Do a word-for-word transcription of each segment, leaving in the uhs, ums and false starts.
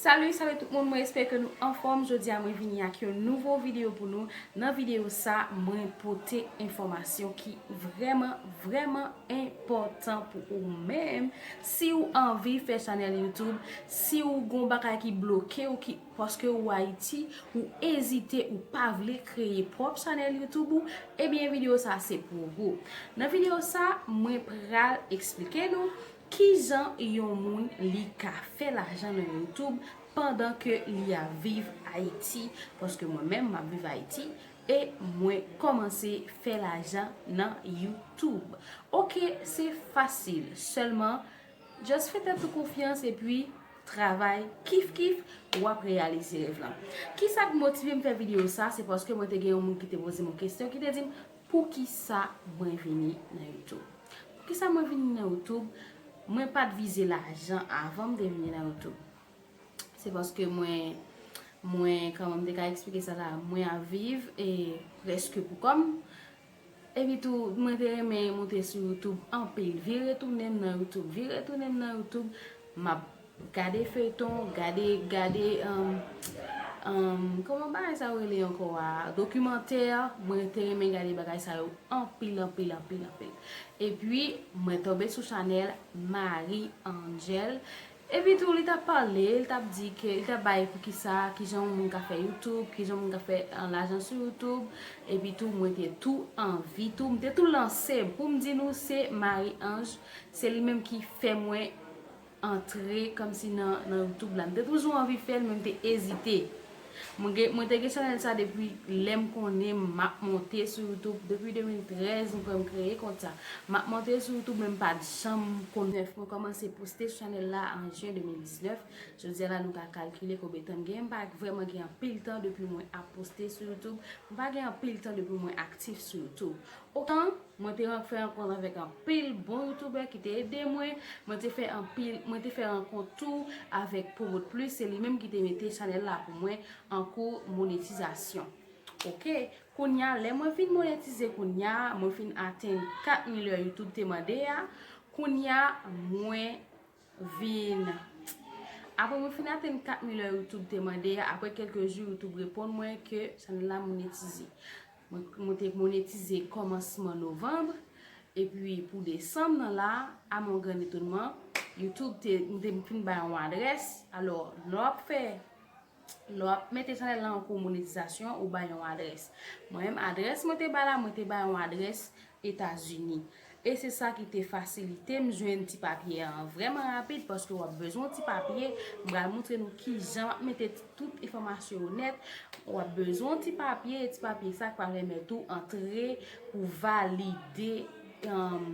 Salut, salut tout moun, mwen espere ke nou anfòm. Jodi a mwen vini ak yon nouvo videyo pou nou. Nan videyo sa, mwen pote enfòmasyon ki vrèman, vrèman enpòtan pou ou menm. Si ou anvi fè chanèl YouTube, si ou gon bagay ki bloke ou, ki paske ou Ayiti, ou ezite, ou pa vle kreye pwòp chanèl YouTube ou, ebyen videyo sa se pou ou. Nan videyo sa, mwen pral eksplike nou kijan yon moun li ka fè lajan nan YouTube pandan ke li ap viv Ayiti, paske mwen menm m ap viv Ayiti e mwen kòmanse fè lajan nan YouTube. Oke, se fasil, sèlman just fè tèt ou konfyans epi travay kif kif, w ap reyalize rèv lan. Kisa k motive m fè videyo sa? Se paske mwen te gen yon moun ki te poze m yon kesyon, ki te di m, poukisa mwen vini nan YouTube? Poukisa mwen vini nan YouTube? Mwen pa t vize lajan avan m te vini nan YouTube. Se paske mwen, mwen, kòman m te ka eksplike sa la, mwen ap viv e prèske pou kò m. Epi tou, mwen te renmen monte sou YouTube anpil. Vire tounen m nan YouTube, vire tounen m nan YouTube. M ap gade feyton, gade, gade, um, um, kòman bagay sa yo rele ankò a? Dokimantè. Mwen te renmen gade bagay sa yo anpil, anpil, anpil, anpil. Epi, mwen tonbe sou chanèl Marie Angel. Epi tou, li t ap pale, li t ap di ke, li t ap bay poukisa, kijan yon moun ka fè YouTube, kijan yon moun ka fè, uh, lajan sou YouTube. Epi tou, mwen te tou anvi tou, mwen te tou lanse. Pou m di nou, se Marie Ange, se li menm ki fè mwen antre kòmsi nan, nan YouTube la. M te toujou anvi fè l, men m te ezite. Mwen gen, mwen te gen chanèl sa depi lè m konnen m ap monte sou YouTube. Depi de mil trèz, m kwè m kreye kont sa. M ap monte sou YouTube, men m pa t janm konn. Mwen kòmanse poste sou chanèl la an jen de mil diznèf. Jodi a la, nou ka kalkile konbyen tan m gen. M pa vrèman gen anpil tan depi mwen ap poste sou YouTube. M pa gen anpil tan depi mwen aktif sou YouTube. Otan, mwen te ran-, fè rankont avèk anpil bon youtubè ki te ede mwen. Mwen te fè anpil, mwen te fè rankont tou avèk Promote Plus, se li menm ki te mete chanèl la pou mwen an kou monetizasyon. Oke, kounya, lè mwen fin monetize kounya, mwen fin atenn kat mil è YouTube te mande a, kounya, mwen vin. Apre mwen fin atenn kat mil è YouTube te mande a, apre kèlke jou YouTube reponn mwen ke chanèl la monetize. Mwen, mwen te monetize kòmansman novanm, epi pou desanm nan la, a mon grand étonnement, YouTube te, m te fin bay yon adrès. Alò, lè w ap fè, lè w ap mete chanèl la an kou monetizasyon, ou bay yon adrès. Mwen menm, adrès mwen te bay la, mwen te bay yon adrès Etazini. E se sa ki te fasilite m jwenn ti papye a vrèman rapid, paske w ap bezwen yon ti papye. M pral montre nou kijan m ap mete tout enfòmasyon yo nèt. W ap bezwen yon ti papye, e ti papye sa k pral pèmèt ou antre pou valide, um,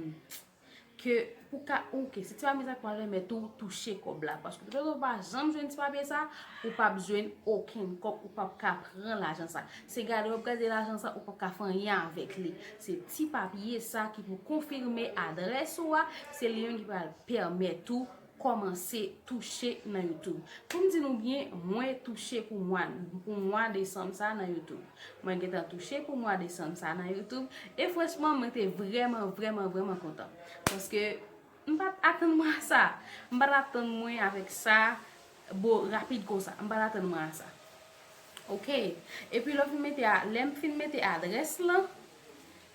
ke pou ka, oke, se ti papye sa k pral pèmèt ou touche kòb la. Paske petèt ou pa janm jwenn ti papye sa, ou p ap jwenn okenn kòb, ou p ap ka pran lajan sa. Se gade w ap gade lajan sa, ou p ap ka fè anyen avèk li. Se ti papye sa ki pou konfime adrès ou a, se li menm ki pral pèmèt ou kòmanse touche nan YouTube. Pou m di nou byen, mwen touche pou mwa, pou mwa desanm sa nan YouTube. Mwen gentan touche pou mwa desanm sa nan YouTube. E franchman, mwen te vrèman, vrèman, vrèman kontan. Paske m pa t atann mwen a sa. M pa t atann mwen avèk sa, bon, rapid konsa. M pa t atann mwen a sa. Oke. Epi lè w fin mete a, lè m fin mete adrès lan,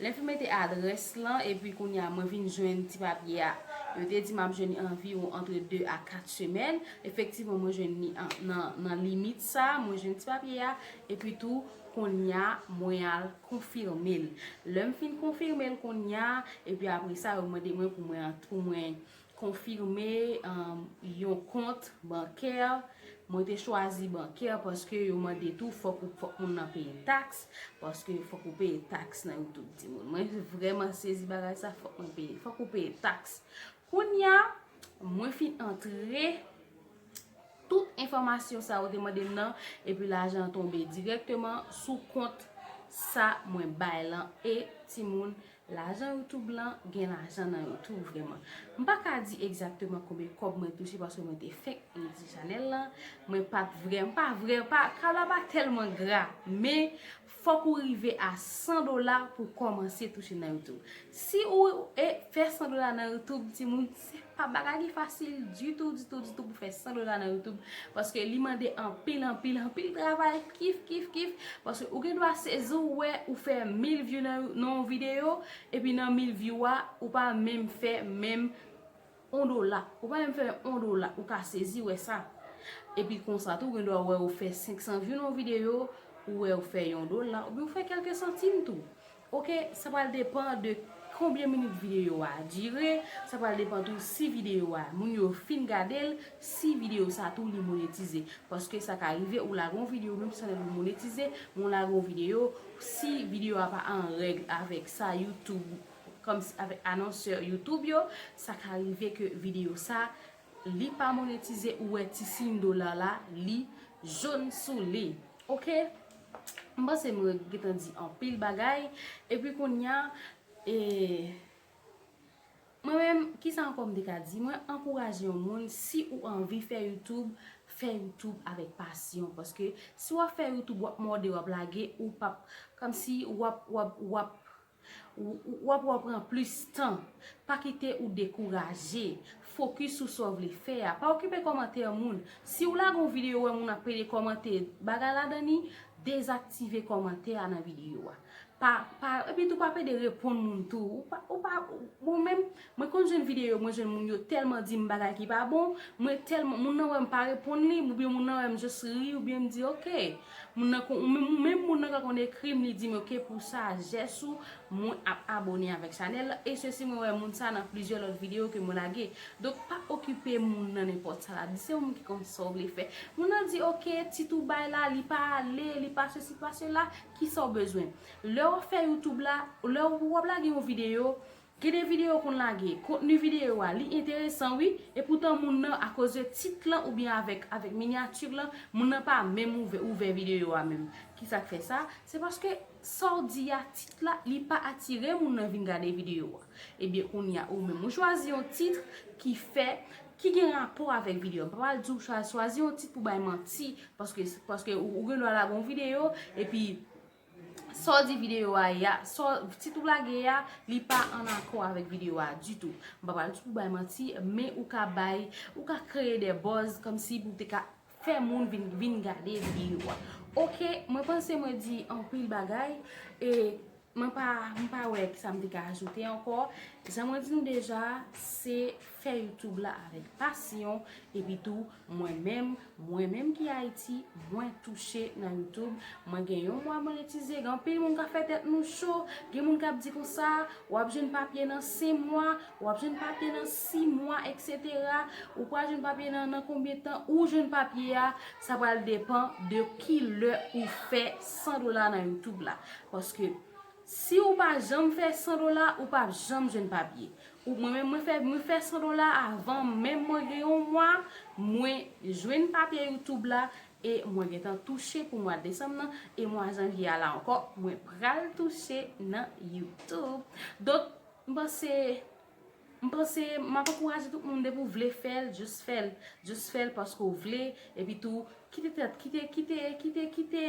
lè m fin mete adrès lan, epi kounye a mwen vin jwenn ti papye a. Yo te di m ap jwenn li anviwon antre de a kat semèn. Efektivman, mwen jwenn li an, nan, nan limit sa, mwen jwenn ti papye a. Epi tou, kounye a, mwen al konfime l. Lè m fin konfime l kounye a, epi apre sa, yo mande mwen pou mwen, pou mwen konfime, um, yon kont bankè. Mwen te chwazi bankè paske yo mande tou fòk ou, fòk moun nan peye taks, paske fòk ou peye taks nan YouTube timoun. Mwen vrèman sezi bagay sa, fòk mwen peye, fòk ou peye taks. Kounye a, mwen fin antre tout enfòmasyon sa yo te mande m nan, epi lajan an tonbe dirèkteman sou kont sa mwen bay lan. E timoun, lajan YouTube lan, gen lajan nan YouTube vrèman. M pa ka di egzakteman konbyen kòb mwen touche paske mwen te fenk monetize chanèl lan. Mwen pa t vrè, m pa vrè, pa, kòb la pa tèlman gra, men fòk ou rive a san dola pou kòmanse touche nan YouTube. Si ou e fè san dola nan YouTube, timoun, se Pa bagay ki fasil ditou, ditou, ditou pou fè san dola nan YouTube. Paske li mande anpil, anpil, anpil travay, kif, kif, kif. Paske ou gen dwa sezi w wè ou fè mil view nan, nan yon videyo, epi nan mil view a, ou pa menm fè menm yon dola. Ou pa menm fè yon dola, ou ka sezi wè sa. Epi konsa tou, ou gen dwa wè ou fè senk san view nan yon videyo, ou wè ou fè yon dola, oubyen ou fè kèlke santim tou. Oke, sa pral depan de konbyen minit videyo a dire, sa pral depan tou si videyo a, moun yo fin gade l, si videyo sa tou li monetize. Paske sa ka rive ou lage yon videyo, menm si chanèl ou monetize, men ou lage yon videyo, si videyo a pa an règ avèk sa YouTube, kòmsi avèk anonsè YouTube yo, sa ka rive ke videyo sa, li pa monetize, ou wè ti siy dola la, li jòn sou li. Oke? M panse mwen gentan di anpil bagay. Epi kounye a, e, mwen menm, kisa ankò m te ka di? Mwen ankouraje yon moun, si ou anvi fè YouTube, fè YouTube avèk pasyon. Paske si w ap fè YouTube, w ap mòde, w ap lage, ou p ap, kòmsi w ap, w ap, w ap, w, w, w ap, w ap pran plis tan. Pa kite ou dekouraje. Fokis sou sa w vle fè a. Pa okipe kòmantè moun. Si w lage yon videyo, wè moun ap pede kòmante bagay ladan li, dezaktive kòmantè a nan videyo a. Pa, pa, epi tou pa pede reponn moun tou. Ou pa, ou pa, ou menm, mwen konn jwenn videyo, mwen jwenn moun yo tèlman di m bagay ki pa bon, mwen tèlman, moun nan wè m pa reponn li, oubyen moun nan wè m jis ri, oubyen m di, oke. Moun nan kon, menm, menm moun nan ka konn ekri m, li di m, oke, pou sajès ou, mwen ap abone avèk chanèl la. E sesi, mwen wè moun sa nan plizyè lòt videyo ke mwen lage. Donk, pa okipe moun nan nenpòt sa l ap di. Se yon moun ki konn sa w vle fè. Moun nan di, oke, tit ou bay la, li pa ale, li pa sesi, pa sela. Kisa w bezwen? Lè w ap fè YouTube la, lè w ap lage yon videyo, gen de videyo w konn lage, kontni videyo a, li enteresan wi, epoutan moun nan, akoz de tit lan oubyen avèk, avèk minyati lan, moun nan pa menm ouvè, ouvè videyo a menm. Kisa k fè sa? Se paske sa w di a, tit la, li pa atire moun nan vin gade videyo a. Ebyen, kounye a, ou menm, ou chwazi yon tit ki fè, ki gen rapò avèk videyo a. M pa pral di w chwa-, chwazi yon tit pou bay manti, paske, paske ou, ou gen dwa lage yon videyo, epi sa w di videyo a ye a, sa w, tit ou lage a, li pa an akò avèk videyo a ditou. M pa pral di w pou bay manti, men ou ka bay, ou ka kreye de buzz, kòmsi pou te ka fè moun vin, vin gade videyo a. Oke, mwen panse mwen di anpil bagay, e mwen pa, mwen pa wè kisa m te ka ajoute ankò. Jan mwen di nou deja, se fè YouTube la avèk pasyon, epi tou, mwen menm, mwen menm ki Ayiti, mwen touche nan YouTube, mwen gen yon mwa monetize, gen anpil moun k ap fè tèt nou cho, gen moun k ap di konsa, w ap jwenn papye nan senk mwa, w ap jwenn papye nan sis mwa, etsetera. Ou pral jwenn papye nan, nan konbyen tan ou jwenn papye a, sa pral depan de ki lè ou fè san dola nan YouTube la. Paske si ou pa janm fè san dola, ou p ap janm jwenn papye. Ou, mwen menm, mwen fè, mwen fè san dola avan menm mwen gen yon mwa, mwen jwenn papye YouTube la, e mwen gentan touche pou mwa desanm nan, e mwa janvye a la ankò, mwen pral touche nan YouTube. Donk, m panse, m panse, m ap ankouraje tout moun, depi w vle fè l, just fè l, just fè l paske w vle, epi tou, kite tèt, kite, kite, kite, kite,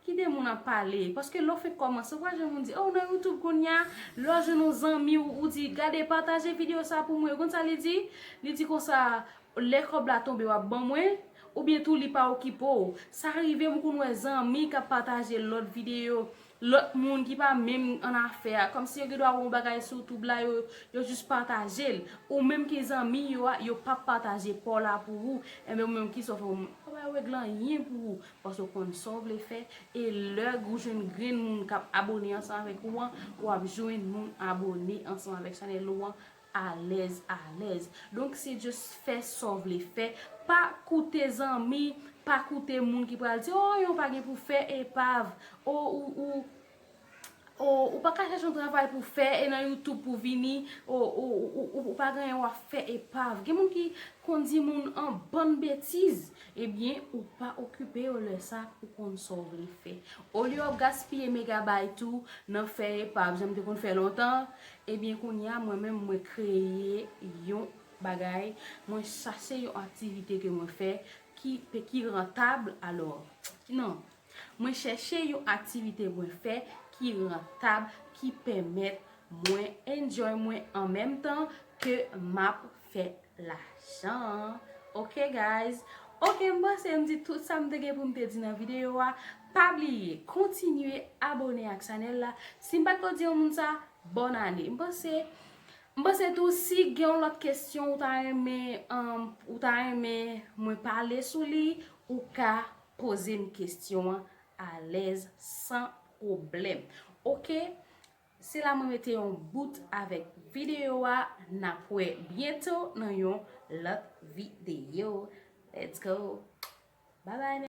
kite moun ap pale. Paske lè w fenk kòmanse, ou pral jwenn moun di, o, w nan YouTube kounye a, lè w jwenn yon zanmi w, ou di, gade, pataje videyo sa pou mwen. Ou konn sa li di? Li di konsa, lè kòb la tonbe, w ap ban mwen, oubyen tou li pa okipe w. Sa rive m konn wè zanmi k ap pataje lòt videyo, lòt moun ki pa menm annafè a, kòmsi yo gen dwa wè yon bagay sou YouTube la, yo, yo jis pataje l. Ou menm ki zanmi yo a, yo p ap pataje pa w la pou ou. Enben, ou menm kisa w fè? Ou pa bay règ la anyen pou ou, paske w konn sa w vle fè, e lè ou jwenn grenn moun k ap abone ansanm avèk ou an, w ap jwenn moun abone ansanm avèk chanèl ou an, alèz, alèz. Donk, se just fè sa w vle fè. Pa koute zanmi, pa koute moun ki pral di, o, yo pa gen pou fè epav. O, ou, ou, o, ou pa ka chèche yon travay pou fè, e nan YouTube pou vini, o, o, ou, ou, ou pa gen anyen w ap fè epav. Gen moun ki konn di moun an bann betiz. Ebyen, ou pa okipe yo lè sa, ou konn sa w vle fè. Olye w ap gaspiye megabayt ou nan fè epav, jan m te konn fè lontan, ebyen, kounye a, mwen menm, mwen kreye yon bagay, mwen chache yon aktivite ke mwen fè ki, ki rantab, alò, non, mwen chèche yon aktivite mwen fè ki rantab, ki pèmèt mwen enjoy mwen an menm tan ke m ap fè lajan. Ok, guys. Ok, m panse m di tout sa m te gen pou m te di nan videyo a. Pa bliye, kontinye abone ak chanèl la. Si m pa t ko di yon moun sa, bòn ane. M panse, m panse tou, si gen yon lòt kesyon ou ta renmen, um, ou ta renmen mwen pale sou li, ou ka poze m kesyon an alèz, san pwoblèm. Ok? Se la mwen mete yon bout avèk videyo a. N ap wè byento nan yon lòt videyo. Let's go. Bye bye.